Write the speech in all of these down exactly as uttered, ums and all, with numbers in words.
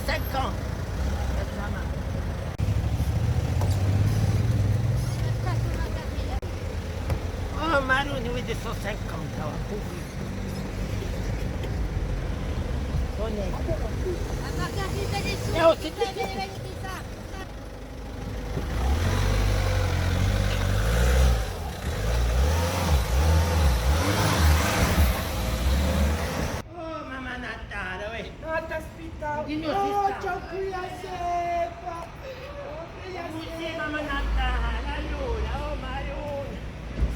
Cinquante. Oh, Maroni, vedi, sò cinquante, va, poi. Bonè. Eh, oh, sì, sì, sì. Oh, mamma Natale, uè. Ah, t'aspittava. Dì, oh, ciao, quì a Sepa. Oh, quì a Sepa. Mamma Natale, allora, oh, Maroni.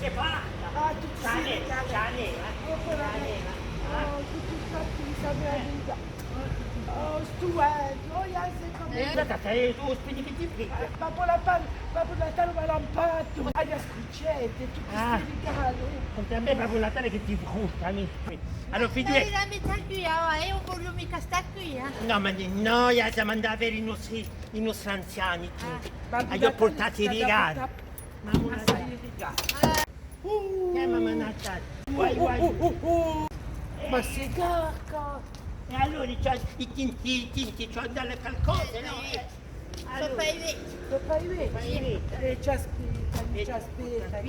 S'hè fatta. Ah, tù ti sì arrivata. Ci hè, ci hè, eh. Oh, povera me. Ci hè, eh. Oh, tù ti sì arrivata. Oh, stupendo, oh, a Sepa. Eh, guarda, sai, tù spegni chì ti frega. Eh, ma poi la pan-, ma poi la tana mi hà lampatu. Hai a scucetta, tù ti sì arrivata. Ah. Ancu à mè, ma poi la tana chì ti frutta, mi. Allora, figliulè. Stai a metta quì, eh, eiu ùn vogliu micca stà quì, eh. Nò, ma nò, simu andati à vede i nostri, i nostri anziani, tù. Ah. Aghju purtatu i rigali. Mamma mia. Assai i rigali. Uh. Eh, mamma Natale. Uai, uai. Uh, uh, uh, uh. Ma sì, carca. È allora, i tinti, i tinti, ci hè da dà qualcosa, nò? Eh. Allora. Sò pà i vechji. Sò pà i vechji. Pà i vechji. Eh, ci aspetta, ci aspetta.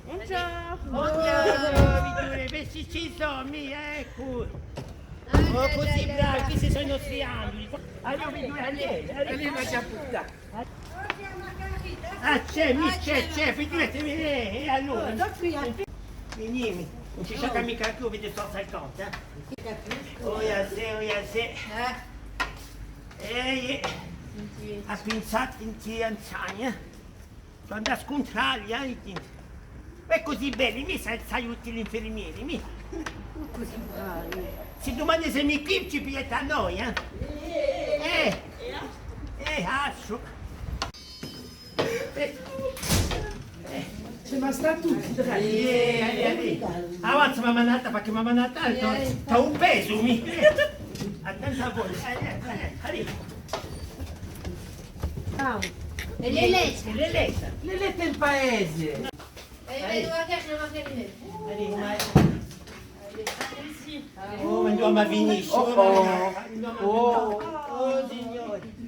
Bonghjornu. Bonghjornu, figliulè, vedi, ci sò, mì, eccu. Oh, cusì bravi, questi sò i nostri angeli. Allora, figliulè, andemu, andemu. Allora, l'emu ghjà purtatu. Ah, ci hè, mì, ci hè, ci hè, figliulè, eh, eh, allora. Veni, ùn ci sciacca micca più, vedi, sò cinquanta, eh. Oh, iè, sì, oh, iè, sì. Eh, eh. À pensà, tinti anziani, eh. Quandu à scuntrà li, eh, i tinti. È cusì belli, mì, sai, sai tutti l'infermieri, mì. Cusì bravi. Sì dumani semu quì, ci pigliate à noi, eh. Eh, eh, asciu. Eh, eh. Ci hè statu tutti, dai. Eh, eh, eh. Avanza, mamma Natale, perchè mamma Natale, t'hà, t'hà un pesu, mì. Attenta à voi. Eh, eh, eh, arriva. Ciao. È l'eletta. È l'eletta. L'eletta in paese. Eh, vedu anch'eiu, ma chì ne... Allez, ma... Oh, ma andimu à finisce. Oh, oh. Oh, oh, Signore.